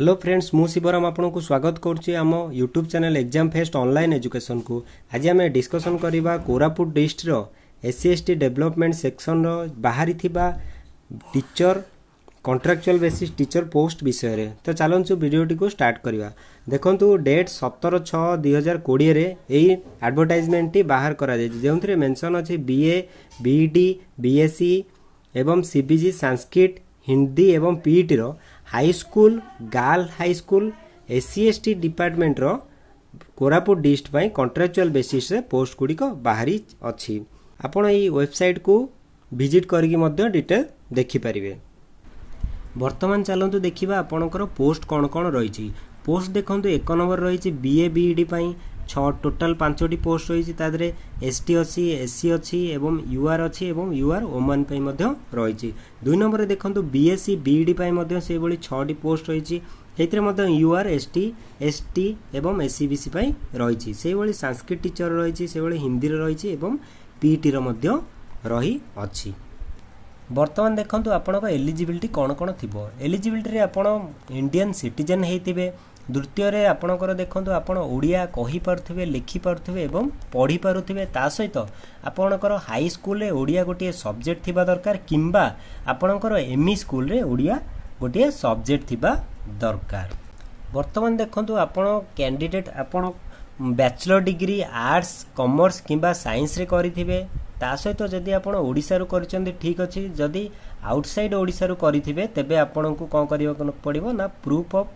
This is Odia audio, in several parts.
ହ୍ୟାଲୋ ଫ୍ରେଣ୍ଡସ୍, ମୁଁ ଶିବରାମ ଆପଣଙ୍କୁ ସ୍ୱାଗତ କରୁଛି ଆମ YouTube channel exam fest online ଏଜୁକେସନ୍କୁ। ଆଜି ଆମେ ଡିସ୍କସନ୍ କରିବା କୋରାପୁଟ ଡିଷ୍ଟ୍ରିକ୍ଟର S C S T development ସେକ୍ସନର ବାହାରିଥିବା teacher, contractual basis teacher post ବିଷୟରେ। ତ ଚାଲନ୍ତୁ, ଭିଡ଼ିଓଟିକୁ ଷ୍ଟାର୍ଟ କରିବା। ଦେଖନ୍ତୁ, ଡେଟ୍ 17/6/2020ରେ ଏଇ ଆଡ଼ଭର୍ଟାଇଜମେଣ୍ଟଟି ବାହାର କରାଯାଇଛି, ଯେଉଁଥିରେ ମେନସନ୍ ଅଛି B A, B E D, B S C ଏବଂ C B G, Sanskrit, Hindi ଏବଂ ପିଇଟିର high school, girl high school, S C S T ଡିପାର୍ଟମେଣ୍ଟର କୋରାପୁଟ district ପାଇଁ କଣ୍ଟ୍ରାକ୍ଚୁଆଲ୍ ବେସିସ୍ରେ ପୋଷ୍ଟ ଗୁଡ଼ିକ ବାହାରି ଅଛି। ଆପଣ ଏଇ ୱେବସାଇଟ୍କୁ ଭିଜିଟ୍ କରିକି ମଧ୍ୟ ଡିଟେଲ୍ ଦେଖିପାରିବେ। ବର୍ତ୍ତମାନ ଚାଲନ୍ତୁ ଦେଖିବା ଆପଣଙ୍କର ପୋଷ୍ଟ କ'ଣ କ'ଣ ରହିଛି। ପୋଷ୍ଟ ଦେଖନ୍ତୁ, 1 ନମ୍ବର ରହିଛି ବି ଏ ବି ଇ ଡ଼ି ପାଇଁ ଛଅ, ଟୋଟାଲ୍ ପାଞ୍ଚଟି ପୋଷ୍ଟ ରହିଛି। ତା ଦେହରେ ଏସ୍ ଟି ଅଛି, ଏସ୍ ସି ଅଛି ଏବଂ you ଆର୍ ଅଛି ଏବଂ you R woman ପାଇଁ ମଧ୍ୟ ରହିଛି। 2 ନମ୍ବରରେ ଦେଖନ୍ତୁ, ବି S C B E D ପାଇଁ ମଧ୍ୟ ସେଇଭଳି ଛଅଟି ପୋଷ୍ଟ ରହିଛି। ସେଇଥିରେ ମଧ୍ୟ you R, S T, S T ଏବଂ ଏସ୍ ଇ ବି ସି ପାଇଁ ରହିଛି। ସେଇଭଳି ସାଂସ୍କ୍ରିଟ ଟିଚର ରହିଛି, ସେଇଭଳି ହିନ୍ଦୀର ରହିଛି ଏବଂ ପିଇଟିର ମଧ୍ୟ ରହିଅଛି। ବର୍ତ୍ତମାନ ଦେଖନ୍ତୁ, ଆପଣଙ୍କ ଏଲିଜିବିଲିଟି କ'ଣ କ'ଣ ଥିବ। ଏଲିଜିବିଲିଟିରେ ଆପଣ ଇଣ୍ଡିଆନ୍ ସିଟିଜେନ୍ ହେଇଥିବେ। ଦ୍ୱିତୀୟରେ ଆପଣଙ୍କର ଦେଖନ୍ତୁ, ଆପଣ ଓଡ଼ିଆ କହିପାରୁଥିବେ, ଲେଖିପାରୁଥିବେ ଏବଂ ପଢ଼ିପାରୁଥିବେ। ତା ସହିତ ଆପଣଙ୍କର ହାଇସ୍କୁଲରେ ଓଡ଼ିଆ ଗୋଟିଏ ସବଜେକ୍ଟ ଥିବା ଦରକାର କିମ୍ବା ଆପଣଙ୍କର ଏମ୍ ଇ ସ୍କୁଲରେ ଓଡ଼ିଆ ଗୋଟିଏ ସବଜେକ୍ଟ ଥିବା ଦରକାର। ବର୍ତ୍ତମାନ ଦେଖନ୍ତୁ, ଆପଣ କ୍ୟାଣ୍ଡିଡେଟ୍ ଆପଣ ବ୍ୟାଚଲର ଡିଗ୍ରୀ ଆର୍ଟ୍ସ, କମର୍ସ କିମ୍ବା ସାଇନ୍ସରେ କରିଥିବେ। ତା ସହିତ ଯଦି ଆପଣ ଓଡ଼ିଶାରୁ କରିଛନ୍ତି, ଠିକ୍ ଅଛି। ଯଦି ଆଉଟସାଇଡ଼୍ ଓଡ଼ିଶାରୁ କରିଥିବେ, ତେବେ ଆପଣଙ୍କୁ କ'ଣ କରିବାକୁ ପଡ଼ିବ ନା ପ୍ରୁଫ୍ ଅଫ୍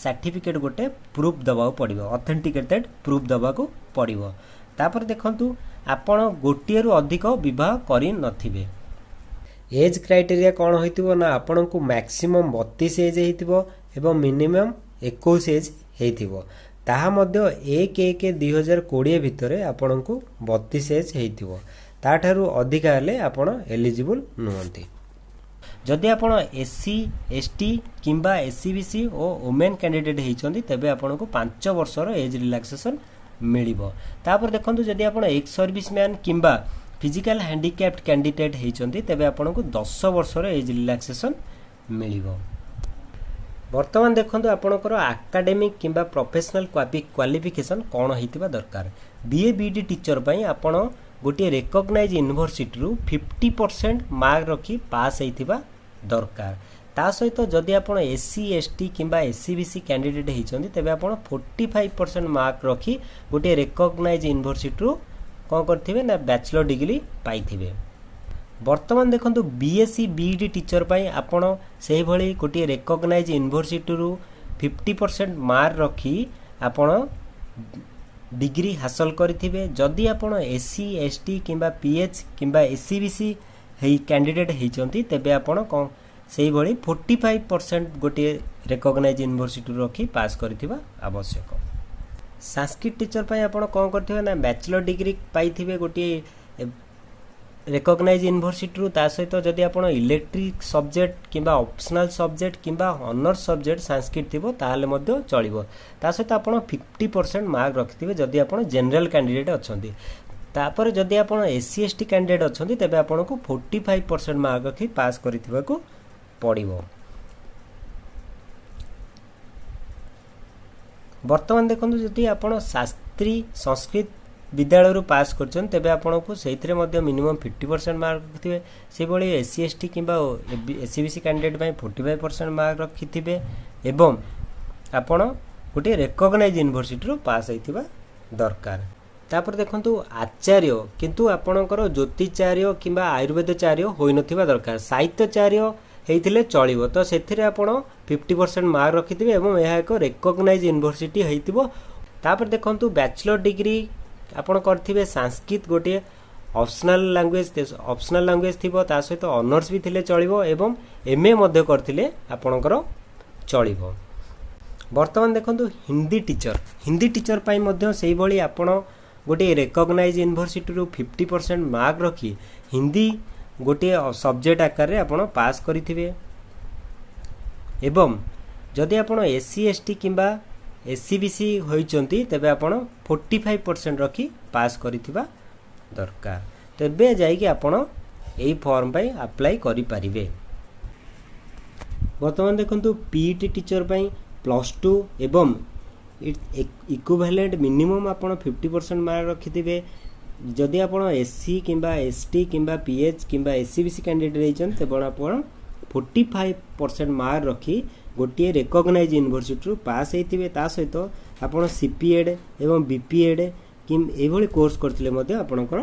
ସାର୍ଟିଫିକେଟ୍, ଗୋଟେ ପ୍ରୁଫ୍ ଦେବାକୁ ପଡ଼ିବ, ଅଥେଣ୍ଟିକେଟେଡ୍ ପ୍ରୁଫ୍ ଦେବାକୁ ପଡ଼ିବ। ତାପରେ ଦେଖନ୍ତୁ, ଆପଣ ଗୋଟିଏରୁ ଅଧିକ ବିବାହ କରିନଥିବେ। ଏଜ୍ କ୍ରାଇଟେରିଆ କ'ଣ ହୋଇଥିବ ନା ଆପଣଙ୍କୁ ମ୍ୟାକ୍ସିମମ୍ 32 ଏଜ୍ ହେଇଥିବ ଏବଂ ମିନିମମ୍ 21 ଏଜ୍ ହେଇଥିବ। ତାହା ମଧ୍ୟ 1/1/2020 ଭିତରେ ଆପଣଙ୍କୁ 32 ଏଜ୍ ହେଇଥିବ। ତାଠାରୁ ଅଧିକା ହେଲେ ଆପଣ ଏଲିଜିବୁଲ୍ ନୁହନ୍ତି। ଯଦି ଆପଣ ଏସ୍ ସି, ଏସ୍ ଟି କିମ୍ବା ଏସ୍ ଇ ବି ସି ଓ ଓମେନ୍ କ୍ୟାଣ୍ଡିଡେଟ୍ ହେଇଛନ୍ତି, ତେବେ ଆପଣଙ୍କୁ 5 ବର୍ଷର ଏଜ୍ ରିଲାକ୍ସେସନ୍ ମିଳିବ। ତାପରେ ଦେଖନ୍ତୁ, ଯଦି ଆପଣ ଏକ୍ସ ସର୍ଭିସ୍ ମ୍ୟାନ୍ କିମ୍ବା ଫିଜିକାଲ୍ ହ୍ୟାଣ୍ଡିକ୍ୟାପ୍ଟ କ୍ୟାଣ୍ଡିଡେଟ୍ ହେଇଛନ୍ତି, ତେବେ ଆପଣଙ୍କୁ 10 ବର୍ଷର ଏଜ୍ ରିଲାକ୍ସେସନ୍ ମିଳିବ। ବର୍ତ୍ତମାନ ଦେଖନ୍ତୁ, ଆପଣଙ୍କର ଆକାଡେମିକ୍ କିମ୍ବା ପ୍ରଫେସନାଲ୍ କ୍ୱାଲିଫିକେସନ୍ କ'ଣ ହେଇଥିବା ଦରକାର। ବି ଏ ବି ଡ଼ି ଟିଚର୍ ପାଇଁ ଆପଣ ଗୋଟିଏ ରେକଗ୍ନାଇଜ୍ ୟୁନିଭର୍ସିଟିରୁ 50% ମାର୍କ ରଖି ପାସ୍ ହେଇଥିବା ଦରକାର। ତା ସହିତ ଯଦି ଆପଣ ଏସ୍ ସି, ଏସ୍ ଟି କିମ୍ବା S E B C candidate ହେଇଛନ୍ତି, ତେବେ ଆପଣ 45% ମାର୍କ ରଖି ଗୋଟିଏ ରେକଗ୍ନାଇଜ୍ ୟୁନିଭର୍ସିଟିରୁ କ'ଣ କରିଥିବେ ନା ବ୍ୟାଚଲର ଡିଗ୍ରୀ ପାଇଥିବେ। ବର୍ତ୍ତମାନ ଦେଖନ୍ତୁ, ବି S C B E D teacher ପାଇଁ ଆପଣ ସେଇଭଳି ଗୋଟିଏ ରେକଗ୍ନାଇଜ୍ ୟୁନିଭର୍ସିଟିରୁ 50% ମାର୍କ ରଖି ଆପଣ ଡିଗ୍ରୀ ହାସଲ କରିଥିବେ। ଯଦି ଆପଣ ଏସ୍ ସି, ଏସ୍ ଟି କିମ୍ବା ପି ଏଚ୍ କିମ୍ବା ଏସ୍ ଇ ବି ସି ହେଇ କ୍ୟାଣ୍ଡିଡେଟ୍ ହେଇଛନ୍ତି, ତେବେ ଆପଣ କ'ଣ ସେଇଭଳି 45% ଗୋଟିଏ ରେକଗ୍ନାଇଜ୍ ୟୁନିଭର୍ସିଟିରୁ ରଖି ପାସ୍ କରିଥିବା ଆବଶ୍ୟକ। ସାଂସ୍କ୍ରିଟ ଟିଚର୍ ପାଇଁ ଆପଣ କ'ଣ କରିଥିବେ ନା ବ୍ୟାଚଲର ଡିଗ୍ରୀ ପାଇଥିବେ ଗୋଟିଏ ରେକଗ୍ନାଇଜ୍ ୟୁନିଭର୍ସିଟିରୁ। ତା ସହିତ ଯଦି ଆପଣ ଇଲେକ୍ଟିଭ୍ ସବଜେକ୍ଟ କିମ୍ବା ଅପସନାଲ୍ ସବଜେକ୍ଟ କିମ୍ବା ଅନର୍ସ ସବଜେକ୍ଟ ସାଂସ୍କ୍ରିଟ ଥିବ, ତାହେଲେ ମଧ୍ୟ ଚଳିବ। ତା ସହିତ ଆପଣ 50% ମାର୍କ ରଖିଥିବେ ଯଦି ଆପଣ ଜେନେରାଲ କ୍ୟାଣ୍ଡିଡେଟ୍ ଅଛନ୍ତି। ତାପରେ ଯଦି ଆପଣ S C, S T candidate ଅଛନ୍ତି, ତେବେ ଆପଣଙ୍କୁ 45% ମାର୍କ ରଖି ପାସ୍ କରିଥିବାକୁ ପଡ଼ିବ। ବର୍ତ୍ତମାନ ଦେଖନ୍ତୁ, ଯଦି ଆପଣ ଶାସ୍ତ୍ରୀ ସଂସ୍କୃତ ବିଦ୍ୟାଳୟରୁ ପାସ୍ କରିଛନ୍ତି, ତେବେ ଆପଣଙ୍କୁ ସେଇଥିରେ ମଧ୍ୟ ମିନିମମ୍ 50% ମାର୍କ ରଖିଥିବେ। ସେହିଭଳି ଏସ୍ ସି, ଏସ୍ ଟି କିମ୍ବା S E B C candidate ପାଇଁ 45% ମାର୍କ ରଖିଥିବେ ଏବଂ ଆପଣ ଗୋଟିଏ ରେକଗ୍ନାଇଜ୍ ୟୁନିଭର୍ସିଟିରୁ ପାସ୍ ହେଇଥିବା ଦରକାର। ତାପରେ ଦେଖନ୍ତୁ, ଆଚାର୍ଯ୍ୟ କିନ୍ତୁ ଆପଣଙ୍କର ଜ୍ୟୋତିଚାର୍ଯ୍ୟ କିମ୍ବା ଆୟୁର୍ବେଦାଚାର୍ଯ୍ୟ ହୋଇନଥିବା ଦରକାର। ସାହିତ୍ୟାଚାର୍ଯ୍ୟ ହେଇଥିଲେ ଚଳିବ। ତ ସେଥିରେ ଆପଣ 50% ମାର୍କ ରଖିଥିବେ ଏବଂ ଏହା ଏକ ରେକଗ୍ନାଇଜ୍ ୟୁନିଭର୍ସିଟି ହେଇଥିବ। ତାପରେ ଦେଖନ୍ତୁ, ବ୍ୟାଚଲର ଡିଗ୍ରୀ ଆପଣ କରିଥିବେ, ସାଂସ୍କ୍ରିଟ ଗୋଟିଏ ଅପସନାଲ୍ ଲାଙ୍ଗୁଏଜ୍ ଥିବ, ତା ସହିତ ଅନର୍ସ ବି ଥିଲେ ଚଳିବ ଏବଂ ଏମ୍ ଏ ମଧ୍ୟ କରିଥିଲେ ଆପଣଙ୍କର ଚଳିବ। ବର୍ତ୍ତମାନ ଦେଖନ୍ତୁ, ହିନ୍ଦୀ ଟିଚର ପାଇଁ ମଧ୍ୟ ସେଇଭଳି ଆପଣ ଗୋଟିଏ ରେକଗ୍ନାଇଜ୍ ୟୁନିଭର୍ସିଟିରୁ 50% ମାର୍କ ରଖି ହିନ୍ଦୀ ଗୋଟିଏ ସବଜେକ୍ଟ ଆକାରରେ ଆପଣ ପାସ୍ କରିଥିବେ ଏବଂ ଯଦି ଆପଣ ଏସ୍ ସି, ଏସ୍ ଟି କିମ୍ବା ଏସ୍ ଇ ବି ସି ହୋଇଛନ୍ତି, ତେବେ ଆପଣ 45% ରଖି ପାସ୍ କରିଥିବା ଦରକାର। ତେବେ ଯାଇକି ଆପଣ ଏଇ ଫର୍ମ ପାଇଁ ଆପ୍ଲାଏ କରିପାରିବେ। ବର୍ତ୍ତମାନ ଦେଖନ୍ତୁ, ପି ଇ ଟି ଟିଚର ପାଇଁ +2 ଏବଂ ଇକ୍ୱିଭାଲେଣ୍ଟ ମିନିମମ୍ ଆପଣ 50% ମାର୍କ ରଖିଥିବେ। ଯଦି ଆପଣ ଏସ୍ ସି କିମ୍ବା ଏସ୍ ଟି କିମ୍ବା ପି ଏଚ୍ କିମ୍ବା S E B C candidate ହେଇଛନ୍ତି, ତେବେ ଆପଣ 45% ମାର୍କ ରଖି ଗୋଟିଏ ରେକଗ୍ନାଇଜ୍ ୟୁନିଭର୍ସିଟିରୁ ପାସ୍ ହେଇଥିବେ। ତା ସହିତ ଆପଣ ସି ପି ଏଡ଼୍ ଏବଂ ବି ପି ଏଡ଼୍ କି ଏଇଭଳି କୋର୍ସ କରିଥିଲେ ମଧ୍ୟ ଆପଣଙ୍କର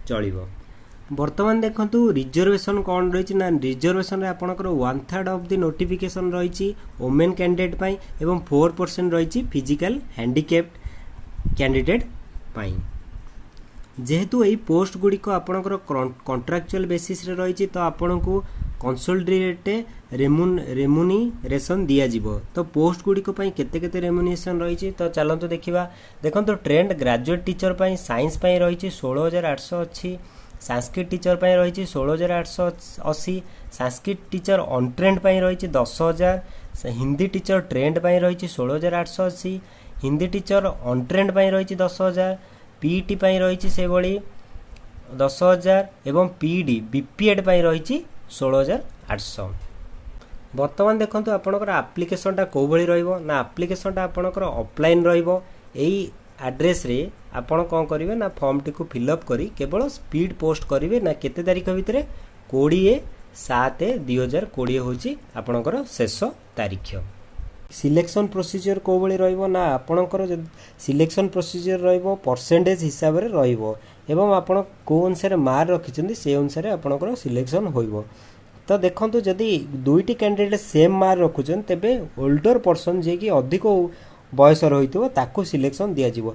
ଚଳିବ। ବର୍ତ୍ତମାନ ଦେଖନ୍ତୁ, ରିଜର୍ଭେସନ୍ କ'ଣ ରହିଛି ନା ରିଜର୍ଭେସନ୍ରେ ଆପଣଙ୍କର 1/3 ଅଫ୍ the notification ରହିଛି ଓମେନ୍ କ୍ୟାଣ୍ଡିଡେଟ୍ ପାଇଁ ଏବଂ 4% ରହିଛି ଫିଜିକାଲ୍ ହ୍ୟାଣ୍ଡିକ୍ୟାପ୍ଟ କ୍ୟାଣ୍ଡିଡେଟ୍ ପାଇଁ। ଯେହେତୁ ଏଇ ପୋଷ୍ଟ ଗୁଡ଼ିକ ଆପଣଙ୍କର କଣ୍ଟ୍ରାକ୍ଚୁଆଲ୍ ବେସିସ୍ରେ ରହିଛି, ତ ଆପଣଙ୍କୁ କନସୋଲିଡେଟ୍ ରେମୁନିରେସନ୍ ଦିଆଯିବ। ତ ପୋଷ୍ଟ ଗୁଡ଼ିକ ପାଇଁ କେତେ କେତେ ରେମୁନିରେସନ୍ ରହିଛି, ତ ଚାଲନ୍ତୁ ଦେଖିବା। ଦେଖନ୍ତୁ, ଟ୍ରେଣ୍ଡ ଗ୍ରାଜୁଏଟ୍ ଟିଚର ପାଇଁ ସାଇନ୍ସ ପାଇଁ ରହିଛି 16,800 ଅଛି। ସାଂସ୍କ୍ରିଟ ଟିଚର ପାଇଁ ରହିଛି 16,880। ସାଂସ୍କ୍ରିଟ ଟିଚର ଅନଟ୍ରେଣ୍ଡ ପାଇଁ ରହିଛି 10,000। ହିନ୍ଦୀ ଟିଚର ଟ୍ରେଣ୍ଡ ପାଇଁ ରହିଛି 16,880। ହିନ୍ଦୀ ଟିଚର ଅନଟ୍ରେଣ୍ଡ ପାଇଁ ରହିଛି 10,000। ପିଇଟି ପାଇଁ ରହିଛି ସେଭଳି 10,000 ଏବଂ ପିଇଡି ବିପିଏଡ୍ ପାଇଁ ରହିଛି 16,800। ବର୍ତ୍ତମାନ ଦେଖନ୍ତୁ, ଆପଣଙ୍କର ଆପ୍ଲିକେସନଟା କେଉଁଭଳି ରହିବ ନା ଆପ୍ଲିକେସନଟା ଆପଣଙ୍କର ଅଫଲାଇନ୍ ରହିବ। ଏଇ ଆଡ୍ରେସରେ ଆପଣ କ'ଣ କରିବେ ନା ଫର୍ମଟିକୁ ଫିଲ୍ଅପ୍ କରି କେବଳ ସ୍ପିଡ୍ ପୋଷ୍ଟ କରିବେ। ନା କେତେ ତାରିଖ ଭିତରେ? 20/7/2020 ହେଉଛି ଆପଣଙ୍କର ଶେଷ ତାରିଖ। ସିଲେକ୍ସନ୍ ପ୍ରୋସିଜିଅର କେଉଁଭଳି ରହିବ ନା ଆପଣଙ୍କର ଯଦି ସିଲେକ୍ସନ୍ ପ୍ରୋସିଜିଅର ରହିବ, ପରସେଣ୍ଟେଜ୍ ହିସାବରେ ରହିବ ଏବଂ ଆପଣ କେଉଁ ଅନୁସାରେ ମାର୍କ ରଖିଛନ୍ତି, ସେ ଅନୁସାରେ ଆପଣଙ୍କର ସିଲେକ୍ସନ୍ ହୋଇବ। ତ ଦେଖନ୍ତୁ, ଯଦି ଦୁଇଟି କ୍ୟାଣ୍ଡିଡେଟ୍ ସେମ୍ ମାର୍କ ରଖୁଛନ୍ତି, ତେବେ ଓଲ୍ଡର ପର୍ସନ୍, ଯିଏକି ଅଧିକ ବୟସର ହୋଇଥିବ, ତାକୁ ସିଲେକ୍ସନ୍ ଦିଆଯିବ।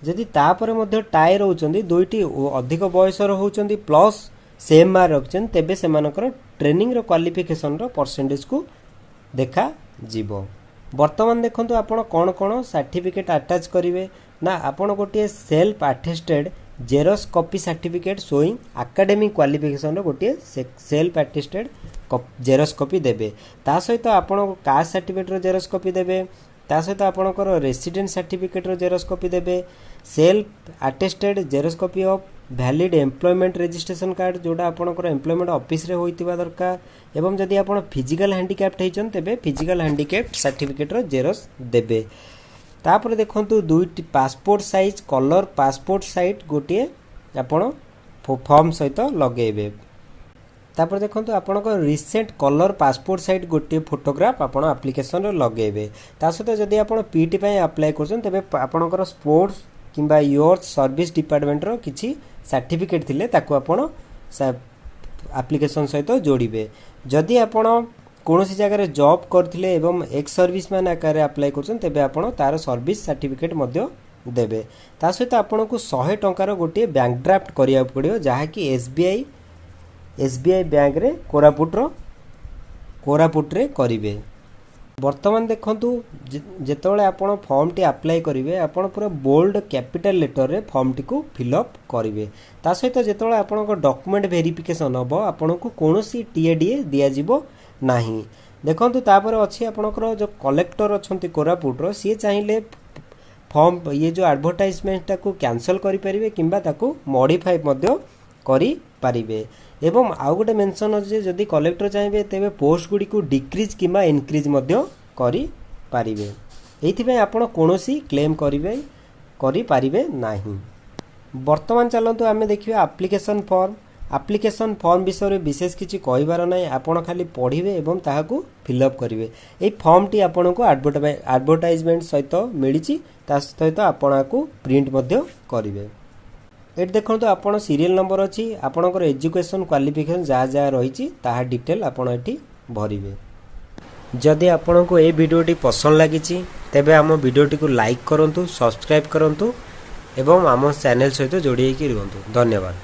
ଯଦି ତାପରେ ମଧ୍ୟ ଟାଏ ରହୁଛନ୍ତି, ଦୁଇଟି ଅଧିକ ବୟସର ହେଉଛନ୍ତି ପ୍ଲସ୍ ସେମ୍ ମାର୍କ ରଖିଛନ୍ତି, ତେବେ ସେମାନଙ୍କର ଟ୍ରେନିଂର କ୍ୱାଲିଫିକେସନର ପରସେଣ୍ଟେଜକୁ ଦେଖାଯିବ। ବର୍ତ୍ତମାନ ଦେଖନ୍ତୁ, ଆପଣ କ'ଣ କ'ଣ ସାର୍ଟିଫିକେଟ୍ ଆଟାଚ୍ କରିବେ ନା ଆପଣ ଗୋଟିଏ self attested xerox copy certificate showing academic କ୍ୱାଲିଫିକେସନର ଗୋଟିଏ ସେଲ୍ଫ ଆଟେଷ୍ଟେଡ୍ ଜେରକ୍ସ କପି ଦେବେ। ତା ସହିତ ଆପଣ କାଷ୍ଟ ସାର୍ଟିଫିକେଟ୍ର ଜେରକ୍ସ କପି ଦେବେ। ତା ସହିତ ଆପଣଙ୍କର ରେସିଡେଣ୍ଟ ସାର୍ଟିଫିକେଟ୍ର ଜେରକ୍ସ କପି ଦେବେ। Self attested xerox copy of valid employment registration card, ଯେଉଁଟା ଆପଣଙ୍କର ଏମ୍ପ୍ଲୟମେଣ୍ଟ ଅଫିସରେ ହୋଇଥିବା ଦରକାର। ଏବଂ ଯଦି ଆପଣ ଫିଜିକାଲ୍ ହ୍ୟାଣ୍ଡିକ୍ୟାପ୍ଟ ହେଇଛନ୍ତି, ତେବେ ଫିଜିକାଲ୍ ହ୍ୟାଣ୍ଡିକ୍ୟାପ୍ଟ ସାର୍ଟିଫିକେଟ୍ର ଜେରକ୍ସ ଦେବେ। ତାପରେ ଦେଖନ୍ତୁ, ଦୁଇଟି passport size colour passport size ଗୋଟିଏ ଆପଣ ଫର୍ମ ସହିତ ଲଗେଇବେ। ତାପରେ ଦେଖନ୍ତୁ, ଆପଣଙ୍କ ରିସେଣ୍ଟ କଲର୍ ପାସପୋର୍ଟ ସାଇଜ୍ ଗୋଟିଏ ଫଟୋଗ୍ରାଫ ଆପଣ ଆପ୍ଲିକେସନରେ ଲଗେଇବେ। ତା ସହିତ ଯଦି ଆପଣ ପିଟି ପାଇଁ ଆପ୍ଲାଏ କରୁଛନ୍ତି, ତେବେ ଆପଣଙ୍କର ସ୍ପୋର୍ଟସ୍ କିମ୍ବା ୟୁଥ୍ ସର୍ଭିସ୍ ଡିପାର୍ଟମେଣ୍ଟର କିଛି ସାର୍ଟିଫିକେଟ୍ ଥିଲେ ତାକୁ ଆପଣ ଆପ୍ଲିକେସନ୍ ସହିତ ଯୋଡ଼ିବେ। ଯଦି ଆପଣ କୌଣସି ଜାଗାରେ ଜବ୍ କରିଥିଲେ ଏବଂ ଏକ୍ସ ସର୍ଭିସମ୍ୟାନ୍ ଆକାରରେ ଆପ୍ଲାଏ କରୁଛନ୍ତି, ତେବେ ଆପଣ ତା'ର ସର୍ଭିସ୍ ସାର୍ଟିଫିକେଟ୍ ମଧ୍ୟ ଦେବେ। ତା ସହିତ ଆପଣଙ୍କୁ 100 ଟଙ୍କାର ଗୋଟିଏ ବ୍ୟାଙ୍କ ଡ୍ରାଫ୍ଟ କରିବାକୁ ପଡ଼ିବ, ଯାହାକି ଏସ୍ ବି I ବ୍ୟାଙ୍କରେ କୋରାପୁଟରେ କରିବେ। ବର୍ତ୍ତମାନ ଦେଖନ୍ତୁ, ଯେତେବେଳେ ଆପଣ ଫର୍ମଟି ଆପ୍ଲାଏ କରିବେ, ଆପଣ ପୁରା ବୋଲ୍ଡ କ୍ୟାପିଟାଲ ଲେଟରରେ ଫର୍ମଟିକୁ ଫିଲ୍ଅପ୍ କରିବେ। ତା ସହିତ ଯେତେବେଳେ ଆପଣଙ୍କ ଡକୁମେଣ୍ଟ ଭେରିଫିକେସନ୍ ହେବ, ଆପଣଙ୍କୁ କୌଣସି ଟି ଏ ଡି ଏ ଦିଆଯିବ ନାହିଁ। ଦେଖନ୍ତୁ, ତାପରେ ଅଛି ଆପଣଙ୍କର ଯେଉଁ କଲେକ୍ଟର ଅଛନ୍ତି କୋରାପୁଟର, ସିଏ ଚାହିଁଲେ ଫର୍ମ ଇଏ ଯେଉଁ ଆଡ଼ଭର୍ଟାଇଜମେଣ୍ଟଟାକୁ କ୍ୟାନସଲ୍ କରିପାରିବେ କିମ୍ବା ତାକୁ ମଡ଼ିଫାଏ ମଧ୍ୟ କରିପାରିବେ। ଏବଂ ଆଉ ଗୋଟେ ମେନସନ୍ ଅଛି ଯେ ଯଦି କଲେକ୍ଟର ଚାହିଁବେ, ତେବେ ପୋଷ୍ଟ ଗୁଡ଼ିକୁ ଡିକ୍ରିଜ୍ କିମ୍ବା ଇନକ୍ରିଜ୍ ମଧ୍ୟ କରିପାରିବେ। ଏଇଥିପାଇଁ ଆପଣ କୌଣସି କ୍ଲେମ୍ କରିପାରିବେ ନାହିଁ। ବର୍ତ୍ତମାନ ଚାଲନ୍ତୁ ଆମେ ଦେଖିବା ଆପ୍ଲିକେସନ୍ ଫର୍ମ। ଆପ୍ଲିକେସନ୍ ଫର୍ମ ବିଷୟରେ ବିଶେଷ କିଛି କହିବାର ନାହିଁ। ଆପଣ ଖାଲି ପଢ଼ିବେ ଏବଂ ତାହାକୁ ଫିଲ୍ଅପ୍ କରିବେ। ଏଇ ଫର୍ମଟି ଆପଣଙ୍କୁ ଆଡ଼ଭର୍ଟାଇଜମେଣ୍ଟ ସହିତ ମିଳିଛି। ତା ସହିତ ଆପଣ ଆକୁ ପ୍ରିଣ୍ଟ ମଧ୍ୟ କରିବେ। ଏଠି ଦେଖନ୍ତୁ, ଆପଣ ସିରିଏଲ୍ ନମ୍ବର ଅଛି, ଆପଣଙ୍କର ଏଜୁକେସନ୍ କ୍ୱାଲିଫିକେସନ୍ ଯାହା ଯାହା ରହିଛି, ତାହା ଡିଟେଲ୍ ଆପଣ ଏଠି ଭରିବେ। ଯଦି ଆପଣଙ୍କୁ ଏଇ ଭିଡ଼ିଓଟି ପସନ୍ଦ ଲାଗିଛି, ତେବେ ଆମ ଭିଡ଼ିଓଟିକୁ ଲାଇକ୍ କରନ୍ତୁ, ସବସ୍କ୍ରାଇବ୍ କରନ୍ତୁ ଏବଂ ଆମ ଚ୍ୟାନେଲ୍ ସହିତ ଯୋଡ଼ି ହେଇକି ରୁହନ୍ତୁ। ଧନ୍ୟବାଦ।